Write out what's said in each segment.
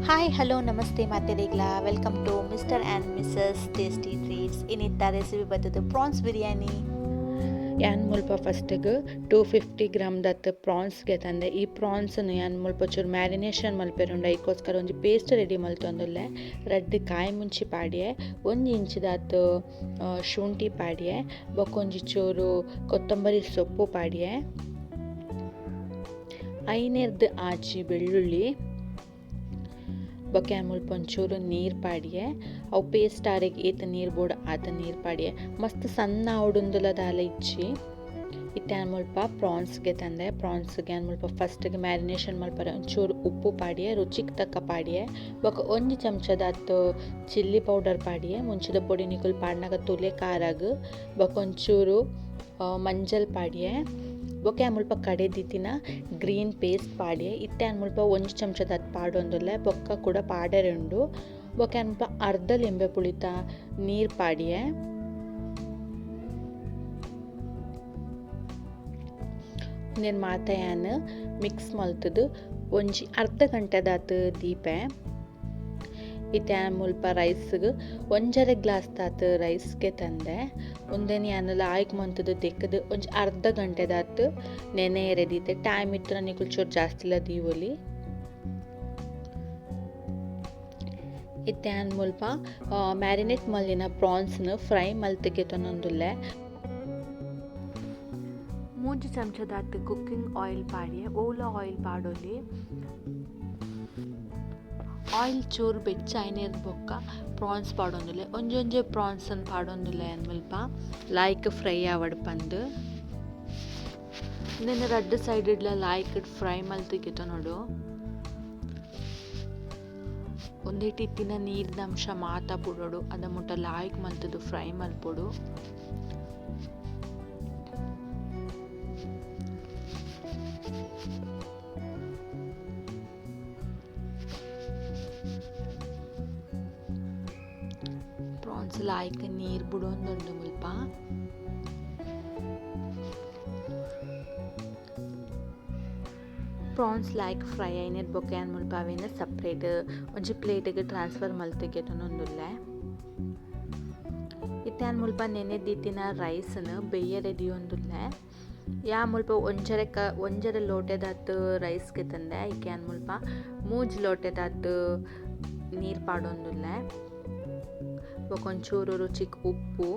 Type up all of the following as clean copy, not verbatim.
Hi, hello, ನಮಸ್ತೆ ಮಾತೆರೆಗ್ಲ. Welcome to Mister and Missus Tasty Treats. ಇನ್ನಿತ್ತ recipe ಬತ್ತದು ಪ್ರಾನ್ಸ್ ಬಿರಿಯಾನಿ. ಯಾನ್ ಮುಲ್ಪ ಫಸ್ಟ್ಗ್ 250 ಗ್ರಾಮ್ದತ್ ಪ್ರಾನ್ಸ್ ಗೆತಂದೆ. ಈ ಪ್ರಾನ್ಸ್ನ್ ಯಾನ್ ಮುಲ್ಪ ಚೂರು ಮ್ಯಾರಿನೇಷನ್ ಮಲ್ಪೆರುಂಡು. ಐಕೋಸ್ಕರ ಒಂಜಿ ಪೇಸ್ಟ್ ರೆಡಿ ಮಲ್ತೊಂದುಲ್ಲೆ. ರಡ್ಡ್ ಕಾಯಿ ಮುಂಚಿ ಪಾಡ್ಯೆ, ಒಂಜಿ ಇಂಚಿದಾತ್ ಶುಂಠಿ ಪಾಡ್ಯೆ, ಬೊಕ್ಕ ಒಂಜಿ ಚೂರು ಕೊತ್ತಂಬರಿ ಸೊಪ್ಪು ಪಾಡ್ಯೆ, ಐನೆರ್ದ್ ಆಜಿ ಬೆಳ್ಳುಳ್ಳಿ, ಬೊಕ್ಕ ಯಾನ್ ಮುಲ್ಪ ಒಂಚೂರು ನೀರು ಪಾಡ್ಯೆ. ಅವು ಪೇಸ್ಟ್ ಆರೆಗ್ ಏತ್ ನೀರು ಬೋಡು ಆತ್ ನೀರು ಪಾಡ್ಯೆ. ಮಸ್ತ್ ಸಣ್ಣ ಆವೊಡುಂದುಲ ದಾಲ ಇಜ್ಜಿ. ಇತ್ತೆ ಯಾನ್ ಮುಲ್ಪ ಪ್ರಾನ್ಸ್ಗೆ ತಂದೆ. ಪ್ರಾನ್ಸ್ಗೆ ಯಾನ್ ಮುಲ್ಪ ಫಸ್ಟ್ಗೆ ಮ್ಯಾರಿನೇಷನ್ ಮಲ್ಪರೆ ಒಂಚೂರು ಉಪ್ಪು ಪಾಡ್ಯೆ, ರುಚಿಗೆ ತಕ್ಕ ಪಾಡ್ಯೆ, ಬೊಕ್ಕ ಒಂಜಿ ಚಮಚದಾತ್ ಚಿಲ್ಲಿ ಪೌಡರ್ ಪಾಡ್ಯೆ. ಮುಂಚಿದ ಪೊಡಿ ನಿಕುಲು ಪಾಡ್ನಗ ತೂಲೆ ಖಾರಗ್. ಬೊಕ್ಕ ಒಂಚೂರು ಮಂಜಲ್ ಪಾಡ್ಯೆ. ಬೊಕ್ಕ ಯಾನ್ ಮುಲ್ಪ ಕಡೆದಿತ್ತಿನ ಗ್ರೀನ್ ಪೇಸ್ಟ್ ಪಾಡ್ಯೆ. ಇತ್ತೆ ಯಾನ್ ಮುಲ್ಪ ಒಂಜಿ ಚಮಚದಾತ್ ಪಾಡೊಂದುಲ್ಲೆ, ಬೊಕ್ಕ ಕೂಡ ಪಾಡೆರೆ ಉಂಡು. ಬೊಕ್ಕ ಯಾನ್ ಮುಲ್ಪ ಅರ್ಧ ಲಿಂಬೆ ಪುಳಿತ ನೀರು ಪಾಡ್ಯೆ. ಉಂದೆನ್ ಮಾತ ಯಾನ್ ಮಿಕ್ಸ್ ಮಲ್ತುದು ಒಂಜಿ ಅರ್ಧ ಗಂಟೆದಾತ್ ದೀಪೆ. ಇತ್ತೆ ಯಾನ್ ಮುಲ್ಪ ರೈಸ್ಗ್ ಒಂಜರೆ ಗ್ಲಾಸ್ ದಾತ್ ರೈಸ್ಗೆ ತಂದೆ. ಉಂದೆನ್ ಯಾನ್ ಲಾಯ್ಕ್ ಮಂತುದು ದೆಕ್ಕುದು ಒಂಜಿ ಅರ್ಧ ಗಂಟೆದಾತ್ ನೆನೆಯೆರೆ ದೀತೆ. ಟೈಮ್ ಇತ್ತುಂಡ ನಿಕುಲು ಚೂರು ಜಾಸ್ತಿಲ ದೀವೊಲಿ. ಇತ್ತೆ ಯಾನ್ ಮುಲ್ಪ ಮ್ಯಾರಿನೇಟ್ ಮಲ್ದಿನ ಪ್ರಾನ್ಸ್ನ್ ಫ್ರೈ ಮಲ್ತ್ ಗೆತೊನೊಂದುಲ್ಲೆ. ಮೂಜಿ ಚಮಚದಾತ್ ಕುಕ್ಕಿಂಗ್ ಆಯಿಲ್ ಪಾಡ್ಯೆ. ಓಲ ಆಯಿಲ್ ಪಾಡೊಲಿ. ಆಯಿಲ್ ಚೂರು ಬೆಚ್ಚ ಆಯಿನೆರ್ದ್ ಬೊಕ್ಕ ಪ್ರಾನ್ಸ್ ಪಾಡೊಂದುಲ್ಲೆ. ಒಂಜೊಂಜೆ ಪ್ರಾನ್ಸ್ ನ್ ಪಾಡೊಂದುಲ್ಲೆ ಯಾನ್ ಮುಲ್ಪ ಲಾಯ್ಕ್ ಫ್ರೈ ಆವಡ್ ಪಂದ್. ಉಂದೆನ್ ರಡ್ಡ್ ಸೈಡ್ ಡ್ಲ ಲಾಯ್ಕ್ ಫ್ರೈ ಮಲ್ತ್ ಗೆತೊನೊಡು. ಉಂದೆಟ್ ಇತ್ತಿನ ನೀರ್ದ ಅಂಶ ಮಾತ ಬುಡೊಡು. ಅದ ಮುಟ್ಟ ಲಾಯ್ಕ್ ಮಲ್ತುದು ಫ್ರೈ ಮಲ್ಪೊಡು. ಪ್ರಾನ್ಸ್ ಲಾಯ್ಕ್ ನೀರ್ ಬುಡೊಂದುಂಡು ಮುಲ್ಪ. ಪ್ರಾನ್ಸ್ ಲಾಯ್ಕ್ ಫ್ರೈ ಆಯಿನೆರ್ದ್ ಬೊಕ್ಕ ಯಾನ್ ಮುಲ್ಪ ಅವೆನ್ ಸಪ್ರೇಟ್ ಒಂಜಿ ಪ್ಲೇಟ್ ಗ್ ಟ್ರಾನ್ಸ್ಫರ್ ಮಲ್ತ್ ಗೆತೊನೊಂದುಲ್ಲೆ. ಇತ್ತೆ ಯಾನ್ ಮುಲ್ಪ ನೆನೆದಿತ್ತಿನ ರೈಸ್ ನ್ ಬೆಯ್ಯರೆ ದೀವೊಂದುಲ್ಲೆ. ಯಾನ್ ಮುಲ್ಪ ಒಂಜರೆ ಕ ಒಂಜರೆ ಲೋಟೆದಾತ್ ರೈಸ್ ಗೆತೊಂದೆ. ಐಕ್ ಯಾನ್ ಮುಲ್ಪ ಮೂಜಿ ಲೋಟೆದಾತ್ ನೀರ್ ಪಾಡೊಂದುಲ್ಲೆ. ಬೊಕ ಒಂಚೂರು ರುಚಿಕ್ ಉಪ್ಪು,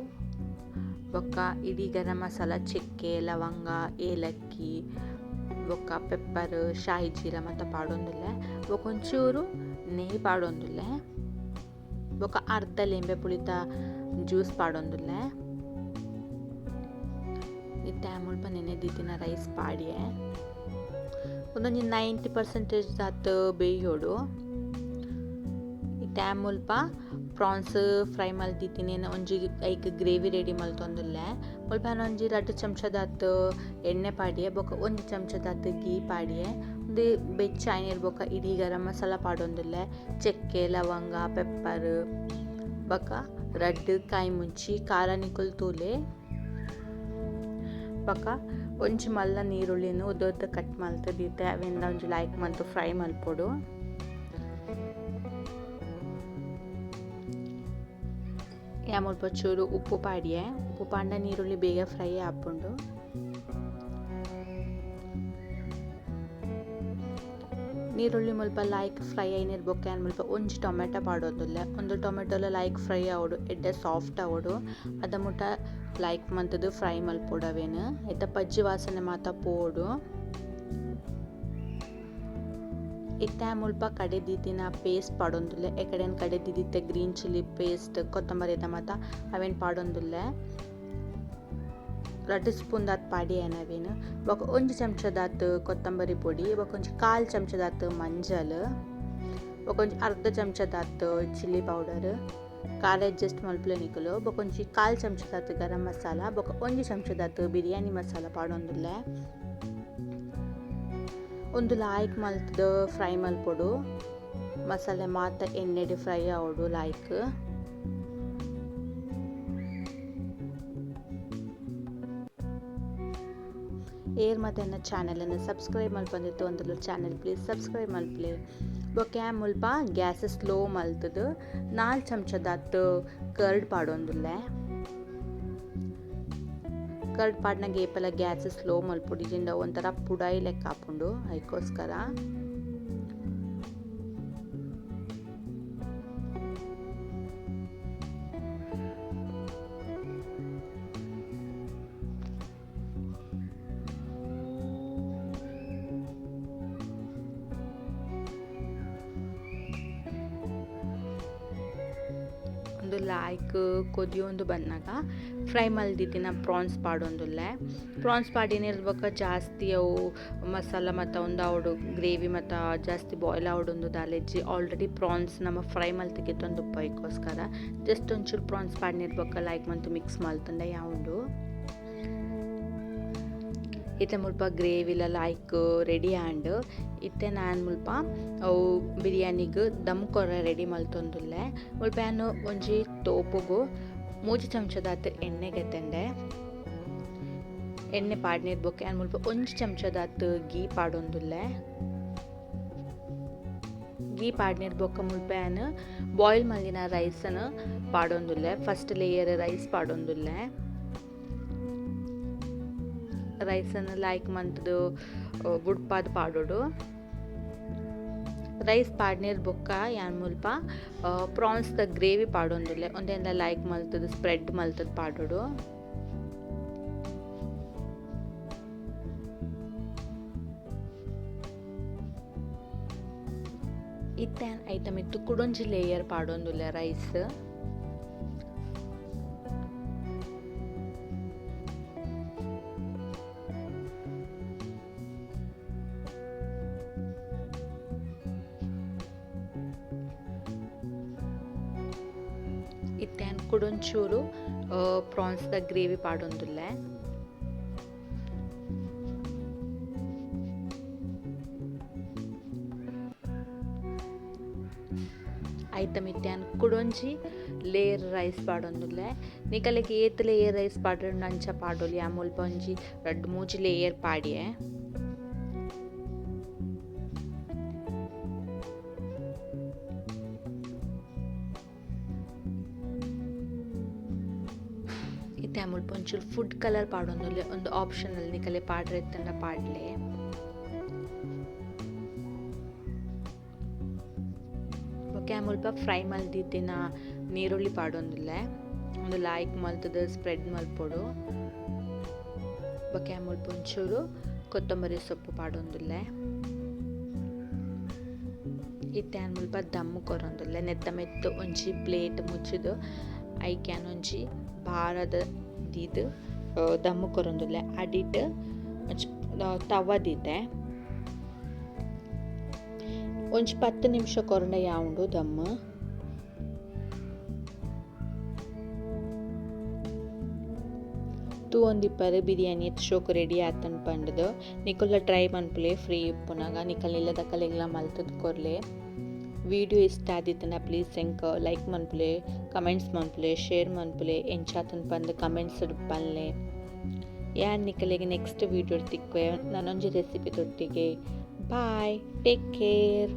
ಬೊಕ್ಕ ಇಡೀ ಗರಂ ಮಸಾಲ, ಚಕ್ಕೆ, ಲವಂಗ, ಏಲಕ್ಕಿ, ಬೊಕ್ಕ ಪೆಪ್ಪರ್, ಶಾಹಿ ಜೀರ ಮಾತ ಪಾಡೊಂದುಲ್ಲೆ. ಬೊಕ ಒಂಚೂರು ನೆಯ್ ಪಾಡೊಂದುಲ್ಲೆ. ಬೊಕ ಅರ್ಧ ಲಿಂಬೆ ಪುಳಿತ ಜ್ಯೂಸ್ ಪಾಡೊಂದುಲ್ಲೆ. ಇತ್ತೆ ಮುಲ್ಪ ನೆನೆದಿತ್ತಿನ ರೈಸ್ ಪಾಡ್ಯೆ. ಉಂದೊಂಜಿ 90 ಪರ್ಸೆಂಟೇಜ್ ದಾತ್ ಬೇಯೋಡು. ಇತ್ತೆ ಮುಲ್ಪ ಪ್ರಾನ್ಸ್ ಫ್ರೈ ಮಲ್ತಿತ್ತಿನೆನ್ ಒಂಜಿ ಐಕ್ ಗ್ರೇವಿ ರೆಡಿ ಮಲ್ತೊಂದುಲ್ಲೆ. ಮುಲ್ಪ ಯಾನ್ ಒಂಜಿ ರಡ್ಡ್ ಚಮಚದಾತ್ ಎಣ್ಣೆ ಪಾಡ್ಯೆ, ಬೊಕ ಒಂಜಿ ಚಮಚದಾತ್ ಘೀ ಪಾಡ್ಯೆ. ಉಂದು ಬೆಚ್ಚ ಆಯಿನೆರ್ದ್ ಬೊಕ ಇಡೀ ಗರಂ ಮಸಾಲ ಪಾಡೊಂದುಲ್ಲೆ. ಚಕ್ಕೆ, ಲವಂಗ, ಪೆಪ್ಪರ್, ಬೊಕ ರಡ್ಡ್ ಕಾಯಿ ಮುಂಚಿ, ಖಾರ ನಿಕುಲು ತೂಲೆ. ಬೊಕ ಒಂಜಿ ಮಲ್ಲ ನೀರುಳ್ಳಿನ್ ಉದ್ದ ಉದ್ದ ಕಟ್ ಮಲ್ತ್ ದೀತೆ. ಅವೆನ್ಲ ಒಂಜಿ ಲಾಯ್ಕ್ ಮಲ್ತ್ ಫ್ರೈ ಮಲ್ಪೊಡು. ಯಾನ್ ಮುಲ್ಪ ಚೂರು ಉಪ್ಪು ಪಾಡ್ಯೆ. ಉಪ್ಪು ಪಾಡ್ಂಡ ನೀರುಳ್ಳಿ ಬೇಗ ಫ್ರೈ ಆಪುಂಡು. ನೀರುಳ್ಳಿ ಮುಲ್ಪ ಲಾಯ್ಕ್ ಫ್ರೈ ಆಯಿನೆರ್ದ್ ಬೊಕ್ಕ ಯಾನ್ ಮುಲ್ಪ ಒಂಜಿ ಟೊಮೆಟೊ ಪಾಡೊಂದುಲ್ಲೆ. ಉಂದು ಟೊಮೆಟೊಲ ಲಾಯ್ಕ್ ಫ್ರೈ ಆವೊಡು, ಎಡ್ಡೆ ಸಾಫ್ಟ್ ಆವೊಡು. ಅದ ಮುಟ ಲಾಯ್ಕ್ ಮಂತುದು ಫ್ರೈ ಮಲ್ಪೊಡು ಅವೆನ್. ಐತ ಪಜ್ಜಿ ವಾಸನೆ ಮಾತ ಪೋವೊಡು. ಇತ್ತೆ ಮುಲ್ಪ ಕಡೆ ದೀತಿನ ಪೇಸ್ಟ್ ಪಾಡೊಂದುಲ್ಲೆ. ಎಕಡೆನ್ ಕಡೆ ದೀದಿತ್ತೆ ಗ್ರೀನ್ ಚಿಲ್ಲಿ ಪೇಸ್ಟ್, ಕೊತ್ತಂಬರಿದ ಮಾತ ಅವೆನ್ ಪಾಡೊಂದುಲ್ಲೆ. ರಡ್ಡ್ ಸ್ಪೂನ್ ದಾತ್ ಪಾಡ್ಯೆ ಅವೆನ್. ಬೊಕ ಒಂಜಿ ಚಮಚದಾತ್ ಕೊತ್ತಂಬರಿ ಪೊಡಿ, ಬೊಕ ಒಂಜಿ ಕಾಲ್ ಚಮಚದಾತ್ ಮಂಜಲ್, ಬೊಕ ಒಂಜಿ ಅರ್ಧ ಚಮಚದಾತ್ ಚಿಲ್ಲಿ ಪೌಡರ್. ಖಾರ ಅಡ್ಜಸ್ಟ್ ಮಲ್ಪುಲೆ ನಿಕುಲು. ಬೊಕ ಒಂಜಿ ಕಾಲ್ ಚಮಚದಾತ್ ಗರಂ ಮಸಾಲ, ಬೊಕ ಒಂಜಿ ಚಮಚದಾತ್ ಬಿರಿಯಾನಿ ಮಸಾಲ ಪಾಡೊಂದುಲ್ಲೆ. ಉಂದು ಲಾಯ್ಕ್ ಮಲ್ತ್ದ್ ಫ್ರೈ ಮಲ್ಪೊಡು. ಮಸಾಲೆ ಮಾತ ಎಣ್ಣೆಡ್ ಫ್ರೈ ಆವೊಡು ಲಾಯ್ಕ್. ಏರ್ ಮಾತ ಎನ್ನ ಚಾನೆಲ್ ನ್ ಸಬ್ಸ್ಕ್ರೈಬ್ ಮಲ್ಪಂದೆ ತೂವೊಂದುಲ್ಲೆರ್ ಚಾನೆಲ್ ಪ್ಲೀಸ್ ಸಬ್ಸ್ಕ್ರೈಬ್ ಮಲ್ಪುಲೆ. ಬೊಕ್ಕ ಮುಲ್ಪ ಗ್ಯಾಸ್ ಸ್ಲೋ ಮಲ್ತುದು 4 ಚಮಚದಾತ್ ಕರ್ಡ್ ಪಾಡೊಂದುಲ್ಲೆ. ಕರ್ಡ್ ಪಾಡ್ನಗ ಏಪಲ ಗ್ಯಾಸ್ ಸ್ಲೋ ಮಲ್ಪೊಡು ಇಜ್ಜಿಂಡ ಒಂಥರ ಪುಡಾಯಿ ಲೆಕ್ಕ ಆಪುಂಡು ಐಕೋಸ್ಕರ. ಲಾಯ್ಕ್ ಕೊದಿಯೊಂದು ಬಂದಾಗ ಫ್ರೈ ಮಲ್ದಿತ್ತಿನ ಪ್ರಾನ್ಸ್ ಪಾಡೊಂದುಲ್ಲೆ. ಪ್ರಾನ್ಸ್ ಪಾಡಿನಿರ್ಬೊಕ ಜಾಸ್ತಿ ಅವು ಮಸಾಲ ಮತ್ತು ಒಂದು ಆವಡು ಗ್ರೇವಿ ಮತ್ತು ಜಾಸ್ತಿ ಬಾಯ್ಲ್ ಆವಡೊಂದು ದಾಲೆಜ್ಜಿ. ಆಲ್ರೆಡಿ ಪ್ರಾನ್ಸ್ ನಮ್ಮ ಫ್ರೈ ಮಲ್ತಿಗೆತ್ತೊಂದು ಉಪ್ಪೈಕೋಸ್ಕರ ಜಸ್ಟ್ ಒಂಚೂರು ಪ್ರಾನ್ಸ್ ಪಾಡಿನಿರ್ಬೊಕ ಲೈಕ್ ಮಂತು ಮಿಕ್ಸ್ ಮಲ್ತಂಡ ಯಾವುಂಡು. ಇತ್ತೆ ಮುಲ್ಪ ಗ್ರೇವಿಲ ಲಾಯ್ಕ್ ರೆಡಿ ಆಂಡ್. ಇತ್ತೆ ನಾನು ಮುಲ್ಪ ಅವು ಬಿರಿಯಾನಿಗ್ ದಮ್ ಕೊರ ರೆಡಿ ಮಲ್ತೊಂದುಲ್ಲೆ. ಮುಲ್ಪ ಯಾನ್ ಒಂಜಿ ತೋಪುಗು 3 ಚಮಚದಾತ್ ಎಣ್ಣೆ ಗೆತ್ತಂಡೆ. ಎಣ್ಣೆ ಪಾಡ್ನಿರ್ ಬೊಕ್ಕ ಯಾನ್ ಮುಲ್ಪ 1 ಚಮಚದಾತ್ ಗೀ ಪಾಡೊಂದುಲ್ಲೆ. ಗೀ ಪಾಡ್ನಿರ್ ಬೊಕ್ಕ ಮುಲ್ಪ ಯಾನ್ ಬಾಯ್ಲ್ ಮಲ್ದಿನ ರೈಸನ್ನು ಪಾಡೊಂದುಲ್ಲೆ. ಫಸ್ಟ್ ಲೇಯರ್ ರೈಸ್ ಪಾಡೊಂದುಲ್ಲೆ. ರೈಸನ್ನು ಲೈಕ್ ಮಂತುದು ಬುಡ್ಪಾದ್ ಪಾಡೊಡು. ರೈಸ್ ಪಾಡ್ನಿರ್ ಬೊಕ್ಕ ಯಾನ್ ಮುಲ್ಪ ಪ್ರಾನ್ಸ್ ದ ಗ್ರೇವಿ ಪಾಡೊಂದುಲ್ಲೆ. ಒಂದೆಂದ ಲೈಕ್ ಮಲ್ತುದು ಸ್ಪ್ರೆಡ್ ಮಲ್ತುದು ಪಾಡೊಡು. ಇತ್ತೆ ಐತ ಮಿತ್ತು ಕುಡೊಂಜಿ ಲೇಯರ್ ಪಾಡೊಂದುಲ್ಲೆ ರೈಸ್. ಇತ್ತೆ ಕುಡೊಂಚೂರು ಪ್ರಾನ್ಸ್ ದ ಗ್ರೇವಿ ಪಾಡೊಂದುಲ್ಲೆ. ಐತ ಮಿತ್ತೆ ಕುಡೊಂಜಿ ಲೇಯರ್ ರೈಸ್ ಪಾಡೊಂದುಲ್ಲೆ. ನಿಕಲೆಗ್ ಏತ್ ಲೇಯರ್ ರೈಸ್ ಪಾಡೊಂಡು ಅಂಚ ಪಾಡೊಲಿ. ಆ ಮುಲ್ಪ ಒಂಜಿ 2-3 ಲೇಯರ್ ಪಾಡಿಯೆ. ಇತ್ತೆ ಮುಲ್ಪ ಒಂಚೂರು ಫುಡ್ ಕಲರ್ ಪಾಡೊಂದುಲ್ಲೆ. ಒಂದು ಆಪ್ಷನಲ್ ನಿಕಲೆ ಪಾಡ್ರೆ ಇತ್ತಂಡ ಪಾಡ್ಲೆ. ಬೊಕ್ಕ ಮುಲ್ಪ ಫ್ರೈ ಮಲ್ದಿತ್ತಿನ ನೀರುಳ್ಳಿ ಪಾಡೊಂದುಲ್ಲೆ. ಒಂದು ಲೈಕ್ ಮಲ್ತುದು ಸ್ಪ್ರೆಡ್ ಮಲ್ಪೊಡು. ಬೊಕ್ಕ ಮುಲ್ಪ ಒಂಚೂರು ಕೊತ್ತಂಬರಿ ಸೊಪ್ಪು ಪಾಡೊಂದುಲ್ಲೆ. ಇತ್ತೆ ಮುಲ್ಪ ದಮ್ ಕೊರೊಂದುಲ್ಲೆ. ನೆತ್ತ ಮೆತ್ತು ಒಂಜಿ ಪ್ಲೇಟ್ ಮುಚ್ಚಿದು ಐಕ್ಯಾನ್ ಒಂಜಿ ಭಾರದ ದೀದ್ ದಮ್ ಕೊರೊಂದುಲ್ಲೆ. ಅಡಿಟ್ ಒಂಜಿ ತವ ದೀತೆ. ಒಂಜಿ 10 ನಿಮಿಷ ಕೊರಂಡ ಯಾವುಂಡು ದಮ್. ತೂವೊಂದಿಪ್ಪರು ಬಿರಿಯಾನಿ ಎತ್ ಶೋಕು ರೆಡಿ ಆತನ್ ಪಂಡುದು. ನಿಕುಲ್ಲ ಟ್ರೈ ಮನ್ಪುಲೆ ಫ್ರೀ ಇಪ್ಪುನಗ ನಿಕಲ್ ಇಲ್ಲದಕಲೆಗ್ಲ ಮಲ್ತುದು ಕೊರ್ಲೆ. ವಿಡಿಯೋ ಇಷ್ಟ ಆದಿತ್ತಂಡ ಪ್ಲೀಸ್ ಎಂಕ್ ಲೈಕ್ ಮನ್ಪುಲೆ, ಕಮೆಂಟ್ಸ್ ಮನ್ಪುಲೆ, ಶೇರ್ ಮನ್ಪುಲೆ, ಎಂಚಾತನ್ ಪಂದ್ ಕಮೆಂಟ್ಸ್ ಪನ್ಲೆ. ಯಾನ್ ನಿಕಲೆಗ್ ನೆಕ್ಸ್ಟ್ ವಿಡಿಯೋ ತಿಕ್ಕುವೆ ನಾನೊಂಜಿ ರೆಸಿಪಿ ತೊಟ್ಟಿಗೆ. Bye, take care.